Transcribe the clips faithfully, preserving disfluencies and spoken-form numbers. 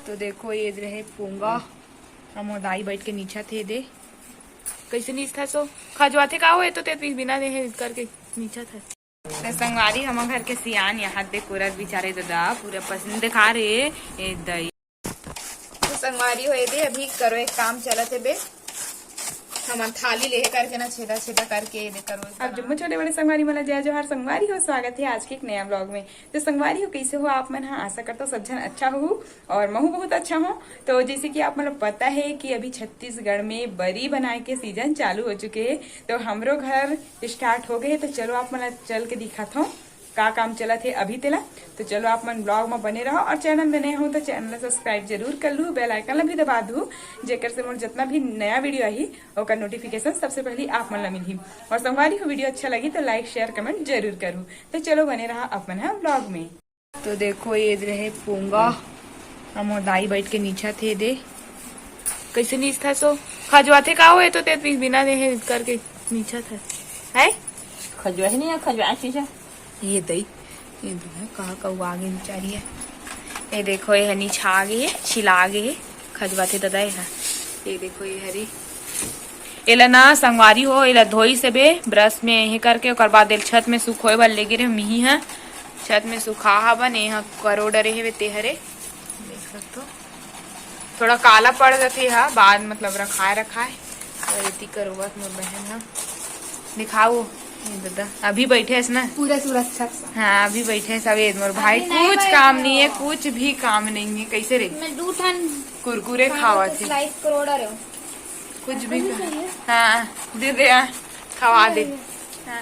तो देखो, ये रहे पोंगा। हम दाई बैठ के नीचा थे दे। कैसे नीचथा सो? खजुआथे का होए तो ते बिना देहे करके नीचा था। तो संगवारी, हम घर के सियान यहाँ दे कुरत बिचारे ददा पूरा पसीना देखा रे। ए दई। तो संगवारी हो, ये दे अभी करो एक काम चलत हे बे। हमन थाली लेहे करके ना छेदा छेदा करके ये दे करो एक अब बना। जुम्मो छोटे बड़े संगवारी मन ला जय जोहार। संगवारी हो, स्वागत है आज के एक नया ब्लॉग में। तो संगवारी हो, कैसे हो आप मन? हाँ, आशा करता हूँ सब झन अच्छा हो और महू बहुत अच्छा हो। तो जैसे कि आप मन ला पता है कि अभी छत्तीसगढ़ में बरी बनाए के सीजन चालू हो चुके हैं, तो हमरो घर स्टार्ट हो गए। तो चलो आप मन ला चल के दिखात हूँ का काम चलत हे अभी तेला। तो चलो आप मन ब्लॉग में बने रहो और चैनल में नए हो तो चैनल ला सब्सक्राइब जरूर कर लू, बेल आइकन ला भी दबा दू, जेकर से मोर जितना भी नया वीडियो आही ओकर नोटिफिकेशन सबसे पहले आप मन ला मिलही। और संगवारी हो, वीडियो अच्छा लगी तो लाइक शेयर कमेंट जरूर करू। तो चलो बने रहा आप मन ह ब्लॉग में। तो देखो, ये रहे पोंगा। हम दाई बैठ के नीचा थे दे। कैसे नीचथा सो? खजुआथे का होए तो ते बिना देहे करके नीचा था। है? खजुआ ही नहीं है, खजुआ चीज है। ये दई, ये दई है, कहाँ का वो आगे बिचारी है। ये देखो, ये ह नीचा आगे है, छिला आगे है। खजुआथे ददा ये ह। ये देखो, ये हरी। एला ना संगवारी हो, एला धोई से बे ब्रश में ये करके, ओकर बाद एल छत में सुखोए बर लेगे रहे मिही ह। छत में सुखा हवन, ये ह करो डरे हेवे ते हरे। देख सकथो, थोड़ा काला पड़ जाथे हा, बाद मतलब रखाए रखाए। और एती करोवत मोर बहन हा, दिखाओ। ये ददा अभी बैठे हस ना? पूरा सुरक्षा के साथ। हाँ, अभी बैठे हस। अब ये मोर भाई अभी नहीं कुछ बैठे काम नहीं है, हो। कुछ भी काम नहीं है। कैसे रे? मैं दू ठन कुरकुरे खावा थे। स्लाइस करोड़ा रहे हो। कुछ भी। हाँ, दे दे, हाँ, खवा दे। हाँ।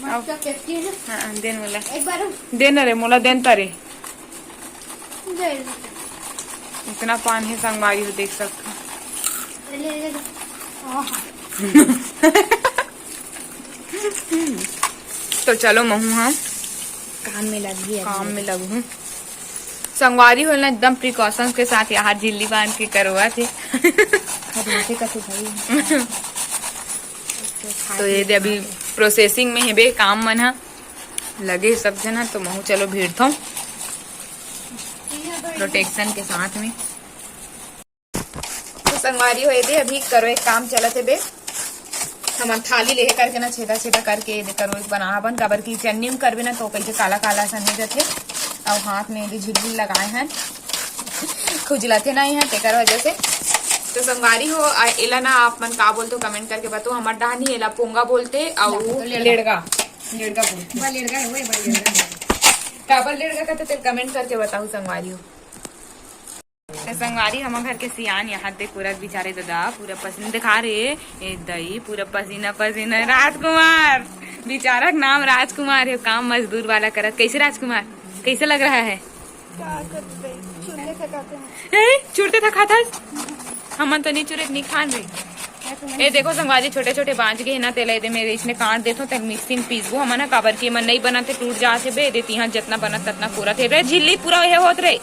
मस्त टेस्टी है ना? हाँ, देन मोला। एक बार। देन रे, मोला देन तारे। दे दे। इतना पान है संगवारी हो, देख सकते हो। ले, ले, ले। आहा। तो चलो महू हम काम में लग गई काम में लगू हूँ। संगवारी हो ना एकदम प्रिकॉशंस के साथ यहाँ झिल्ली बांध के करवा थे। खजूर से कथे भाई। तो ये दे अभी प्रोसेसिंग में है बे काम मन हा। लगे सब झन ह, तो महू चलो भिड़थों प्रोटेक्शन के साथ में। तो संगवारी हो, ये दे अभी करो एक काम चलत हे बे। हमन थाली लेहे करके ना छेदा छेदा करके ये दे करो एक बना हवन, काबर कि चन्नी में करबे ना तो कैसे काला काला असन हो जाथे। और हाथ में ये दे झिल्ली लगाए हैं, खुजलाथे ना यहाँ, तेकर वजह से। तो संगवारी हो, आ, एला ना आप मन का बोलते हो कमेंट करके बताओ। हमर डहानी एला पोंगा बोलते और लेड़गा। लेड़गा। लेड़गा बोलते। बा लेड़गा है, वो बा लेड़गा है। काबर लेड़गा कहते तेल कमेंट करके बताओ संगवारी हो। तो संगवारी, हम घर के सियान यहाँ दे पूरा बिचारे ददा पूरा पसीना देखा रे। ए दई, पूरा पसीना पसीना। राजकुमार, बिचारा के नाम राजकुमार है, काम मजदूर वाला करत। कैसे राजकुमार, कैसे लग रहा है? का करबे? चुरते थकाते हैं। ए, चुरते थकात हस? हमन तो नहीं चुरत, नहीं खान रे। ए देखो संगवारी, छोटे छोटे बांच गए ना, तेला एदे मेरे इसने काट देथो, तक मिक्सिंग पीसबो हमन ह, काबर कि एमन नहीं बनत हे, टूट जात हे बे। एदे तिहां जितना बनत ततना कोरत हे रे, झिल्ली पूरा ये होत रे,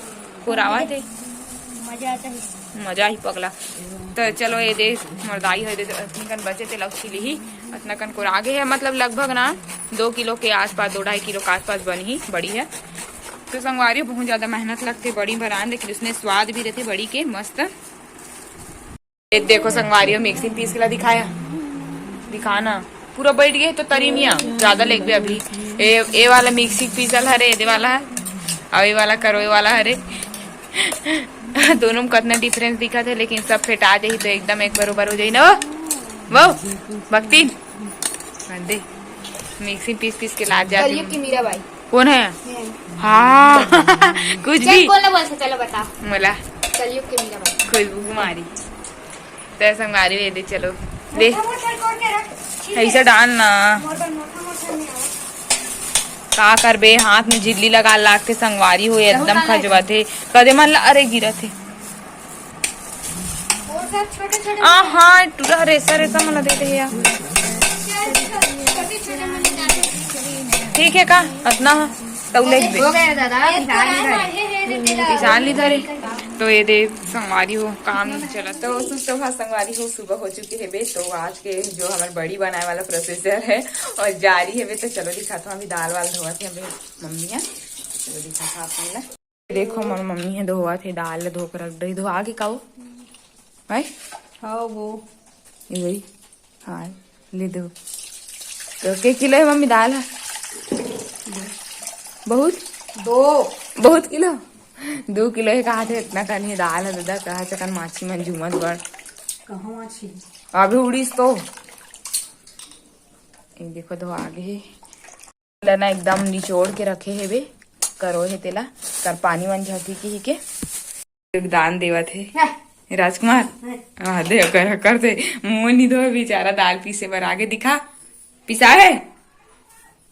कोरावत हे। मजा आता है। मजा ही पगला। तो चलो, ये दे मोर दाई हो, दे अतनी कन बचे, तेला छिलही। अतना कन कोरा गे हे, मतलब लगभग ना दो किलो के आसपास, दो ढाई किलो के आसपास बनही बड़ी है। तो संगवारी, बहुत ज्यादा मेहनत लगथे बड़ी बनाए, लेकिन उसने स्वाद भी रहथे बड़ी के मस्त। ये देखो संगवारी हो, मिक्सिंग पीस के ला दिखाया, दिखाना पूरा बैठ गए तो तरी मिया ज्यादा लेगबे अभी। ए, ए वाला मिक्सिंग पीसल हरे, एदे वाला है, और ये वाला करोए वाला हरे। दोनों में कितना डिफरेंस दिखत हे, लेकिन सब फेटा जाही तो एकदम एक बरोबर हो जाही ना। वो, वो भक्ति, हाँ दे, मिक्सी पीस पीस के लात जात कलयुग हे। की मीरा बाई। कौन है? ये। हाँ। कुछ चल, भी। कौन बोल से, चलो बताओ। मोला। कलयुग की मीरा बाई। खुशबू कुमारी। तो संगवारी ये दे, चलो। दे। मोटा मोटा कौन के रख? ठीक है। ऐसा डाल ना। मोर बर मोटा मोटा नहीं आवा। का करबे, हाथ में झिल्ली लगा लाग के संगवारी हो, एकदम खजवाथे। कदे मन ला, अरे गिरत हे। और सब छोटे छोटे आ, हाँ, टूरा रेसा, रेसा मन ला दे दे यार। छोटे छोटे मन जाते हैं। ठीक है का? अतना ह? तौ ले बे। हो गया दादा, एक पिसान तो ली है, धरे। मारे है, है, है, पिसान ली धरे। तो ये दे संगवारी हो, काम नहीं चला। तो सुप्रभात संगवारी हो, सुबह हो चुकी है बे। तो आज के जो हमारे बड़ी बनाए वाला प्रोसीजर है और जारी है बे। तो चलो दिखाता हूँ, अभी दाल वाल धोवत हे बे मम्मी है। चलो दिखाता हूँ आप मन ला। देखो, मोर मम्मी हे धोवत हे दाल ल, धो के रख दे। धोआ के काऊ? भाई? हाँ, वो। ये वही। हाँ, ले दो। तो के किलो हे मम्मी दाल ह? बहुत? दो। बहुत किलो? दो किलो हे कहा थे, इतना कन हे दाल ह दादा, कहा थे कन माछी मन झूमत बड़। कहाँ माछी? अभी उड़ीस तो। ये देखो, धोआ गे हे। तेला ना एकदम निचोड़ के रखे हेबे, करो हे तेला, कर पानी मन झटी की ही के। योगदान देवत हे। राजकुमार। हाँ, दे, कर, कर दे। मुंह नहीं धोए बेचारा, दाल पीसे बर आगे दिखा। पिसा हे?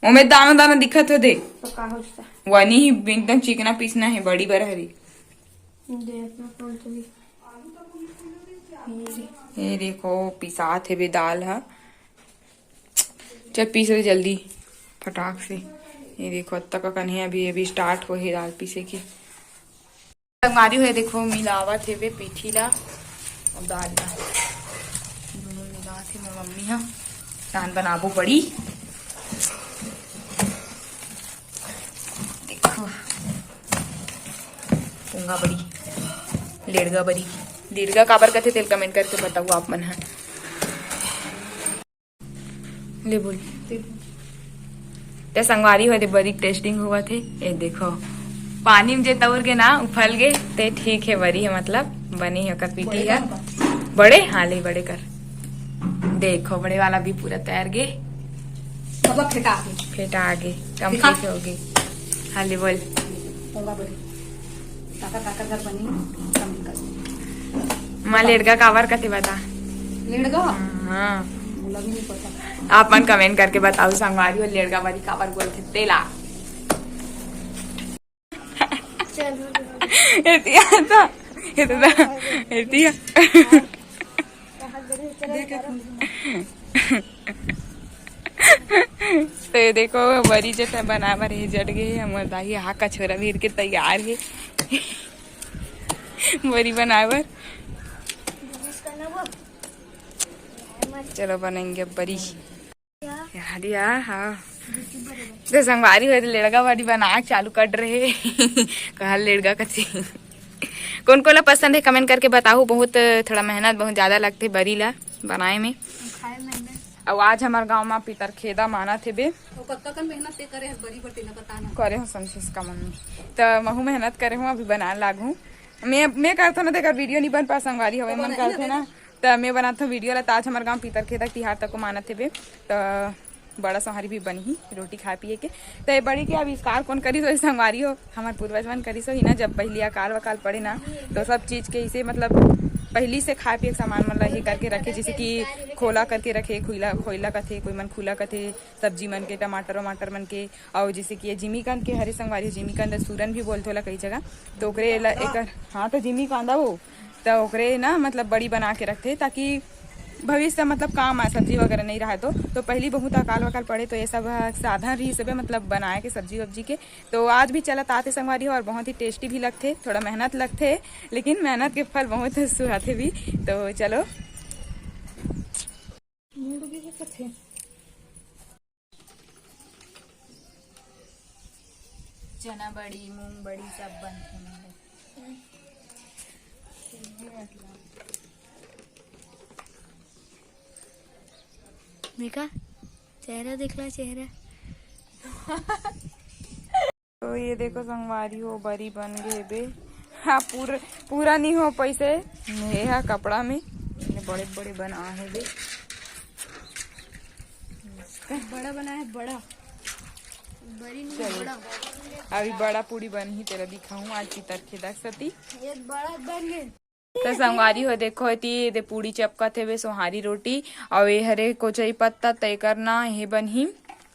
ओमे दाना दाना दिखत हो दे। तो का होता? वनी ही एकदम चिकना पीसना हे, बड़ी बर हरी। दे अपना फोन तो भी। ये देखो, पिसात हे बे दाल ह। चल पीस रे जल्दी, फटाक से। ये देखो, अत्ता का कन्हे अभी, अभी start हो हे दाल पीसे के। संगवारी हो, देखो, मिलावत हे बे पीठी ला अउ दाल ला। दोनों मिलात हे मोर मम्मी ह। नान बनाबो बड़ी। देखो, पोंगा बड़ी, लेड़गा बड़ी। लेड़गा काबर कथे, तेल comment करके बताओ आप मन ह। ले बोल। ते संगवारी हो दे, बरी tasting होवत हे। ए देखो, पानी में जे तौर गे ना, उफल गे, ते ठीक हे, बरी हे, मतलब बनी हे ओकर पीठी हे। बड़े हाँ, ले बड़े कर। देखो, बड़े वाला भी पूरा तैर गे। मतलब फेटा गे। फेटा गे, दिखा। Complete हो गे। हाँ, ले बोल। पोंगा बड़ी। काकर काकर घर बनी, comment कर। माँ लेड़गा काबर कथे बता। लेड़गा? हाँ। मोला भी नहीं पता। आप मन comment करके बताओ, संगवारी हो लेड़गा बरी काबर बोलथे तेला। एतिया तो, एतिया, एतिया। तो ये देखो, बरी जैसे बना बर हे, जट गए हे। हमर दाई हा कछोरा भीर के तैयार हे बरी बनाए बर। चलो, बनाएंगे अब बरी। यार, या, हाँ। तो संगवारी हो, लेड़गा बरी बना के चालू कर रहे। कहा लेड़गा कथी। कौन कोन ला पसंद हे, comment करके बताओ। बहुत, थोड़ा मेहनत बहुत ज्यादा लगथे बरी ला बनाए में। खाए में ना। अउ आज हमर गांव में पितरखेदा मानत हे बे। वो कतका कन मेहनत ते करे हस बरी बर, तेला बता ना। करे हो समझिस का मम्मी, त महू मेहनत करे हो, अभी बनाए लागू। मैं, मैं करथो ना, तेकर video नहीं बन पा, संगवारी हवे तो मन बना ही करथे ना ना। त मैं बनाथो video ला। त आज हमर गांव पितरखेदा तिहार तको मानत हे बे। त बड़ा सोहारी भी बनही, रोटी खाए पिए के। त ये बड़ी के आविष्कार कौन करिस होही, संगवारी हो? हमर पूर्वज मन करिस होही ना, जब पहिली अकाल वकाल पड़े ना, तो सब चीज के इसे, मतलब, पहिली से खाए पिए के सामान मन ला ये करके रखे, जैसे कि खोला करके रखे, खुला, खोइला कथे, कोई मन खुला कथे, सब्जी मन के, टमाटर वमाटर मन के, अउ जैसे कि ये जिमीकंद के हरे संगवारी, जिमीकंद सूरन भी बोलथे ओला कई जगह, तो ओकरे ला एकर, हाँ, तो जिमी कांदा वो, त ओकरे ना, मतलब, बड़ी बना के रखथे, ताकि भविष्य, मतलब, काम आए, सब्जी वगैरह नहीं रहे तो। तो पहली बहुत अकाल वकाल पड़े, तो ये सब, अ, साधन रहिस हे, मतलब, बनाए के सब्जी वब्जी के। तो आज भी चलत आथे संगवारी हो, और बहुत ही tasty भी लगथे, थोड़ा मेहनत लगथे, लेकिन मेहनत के फल बहुत सुहाथे भी। तो चलो। चना बड़ी, मूंग बड़ी, सब बनथे। देखा, चेहरा देख ला, चेहरा। तो ये देखो संगवारी हो, बरी बन गे बे। हाँ, पूरा, पूरा नहीं हो पैसे। ये हा कपड़ा में इतने बड़े बड़े बना हे बे। बड़ा बना है, बड़ा। बड़ी नहीं, चलो। बड़ा। अभी बड़ा पूड़ी बनही, तेला दिखाऊं आज पितरखेदा सती। ये बड़ा बन गए। तो संगवारी हो, देखो, एती दे पूड़ी चपकत हेबे, सोहारी रोटी, अउ ये हरे कोचई पत्ता, तेकर ना हे बनही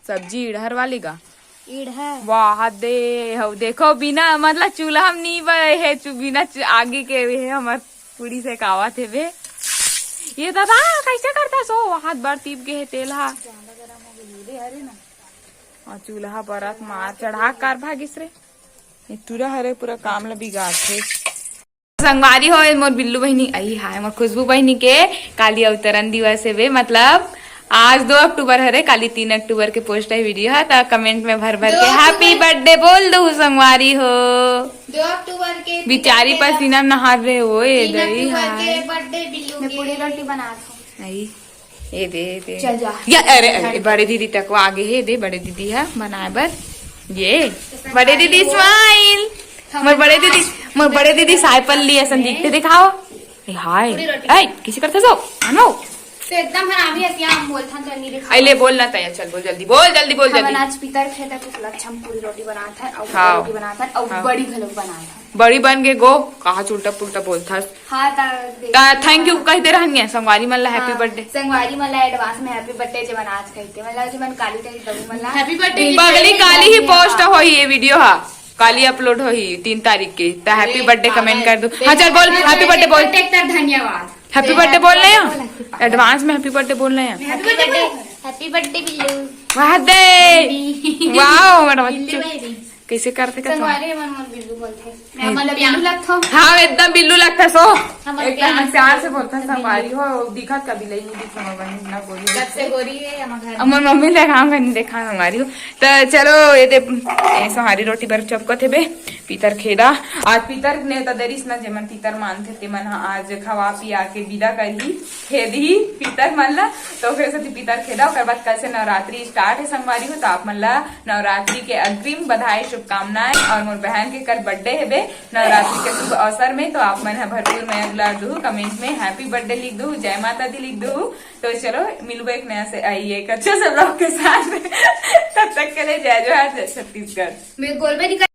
सब्जी इड़हर वाली गा। इड़हर। वाह दे, हौ देखो, बिना, मतलब, चूल्हा में नी बे हे, चु-, बिना चु-, आगी के हे हमर पूड़ी सेकावत हेबे। ये दादा, कैसे करता सो? हाथ बार तीप गे हे तेल हा। ज्यादा गरम हो गई, ये हरे ना। अउ चूल्हा बरत मार चढ़ा कार भागिस रे। ये टूरा हरे पूरा काम ला बिगाड़थे। संगवारी हो, ये मोर बिल्लू बहिनी, अई हाय, मोर खुशबू बहिनी के काली अवतरण दिवस हेबे, मतलब आज दो अक्टूबर हरे, काली तीन अक्टूबर के पोस्ट हे वीडियो ह, त कमेंट में भर भर के हैप्पी बर्थडे बोल दो संगवारी हो। दो अक्टूबर के बिचारी पसीना में नहात रहे, ओए दई हाय। बर्थडे बिल्लू मैं पूरी रोटी बनात हूँ। आई, ये दे, ये दे। चल जा। या, अरे, अरे, बड़े दीदी तक वो आगे हे, दे बड़े दीदी ह बनाए बर। ये बड़े दीदी स्माइल। मोर बड़े दीदी, मोर बड़े दीदी साय पल्ली असन दिखते, दिखाओ। ए, हाय। पूरी रोटी। ए, किसी करते सो? आनो। तो एकदम हरामी हसिया हम बोलथन तो नहीं दिखा। अइले बोल ना तैया, चल बोल जल्दी, बोल जल्दी, बोल हम जल्दी। आज पितर खेता कुछ लच्छा पूरी रोटी बनात हन और हाँ। रोटी बनात हन और हाँ। बड़ी घलो बनात हन। बड़ी बन के गो, कहा उल्टा पुल्टा बोलथस। हाँ, ता देख। ता thank you कह दे रहन है संगवारी मन ला, happy हाँ, birthday। संगवारी मन ला advance में happy birthday, जेमन आज कहते, मतलब जेमन काली कही, तब मन ला happy birthday। बगली काली ही post होही ये वीडियो हा, काली upload होही तीन तारीख के, ता happy अरे birthday comment पागल। कर दो। हाँ, चल बोल, happy birthday बोल। Birthday कर धन्यवाद। Happy birthday बोलना है, advance में happy birthday बोलना है। Happy birthday, happy birthday Billu. वाह दे। वाह, हमारा बिल्लू बच्चू। Baby। कैसे करते का संगवारी मन मोर बिल्लू बोलथे। मैं मतलब बिल्लू लगथो। हाँ, एकदम बिल्लू लगथा सो। हम एकदम प्यार से सियार से बोलथन संगवारी हो, दिखत का बिल्लू नहीं दिखा, मैं बनी ना बोली। जब से गोरी है, हम घर अब मोर मम्मी देखा, हम नहीं देखा संगवारी हो। तो चलो, ये दे, ये संगवारी रोटी बर चपकत हे बे, पितर खेदा। आज पितर नेवता दरिस ना, जेमन पितर मानथे, तेमन ह आज खवा पिया के विदा करही, खेदही पितर मन ला। तो फिर सेती पितर खेदा, ओकर बाद कल से नवरात्रि start हे संगवारी हो, तो आप मन ला नवरात्रि के अग्रिम बधाई, शुभकामनाएं। और मोर बहन के कल birthday हेबे नवरात्रि के शुभ अवसर में, तो आप मन ह भरपूर मया दुलार दुहू, comment में happy birthday लिख दुहू, जय माता दी लिख दुहू। तो चलो मिलबो एक नया से, आई, एक अच्छे से vlog के साथ। तब तक के लिए जय जोहार, जय छत्तीसगढ़। मैं गोल में निकल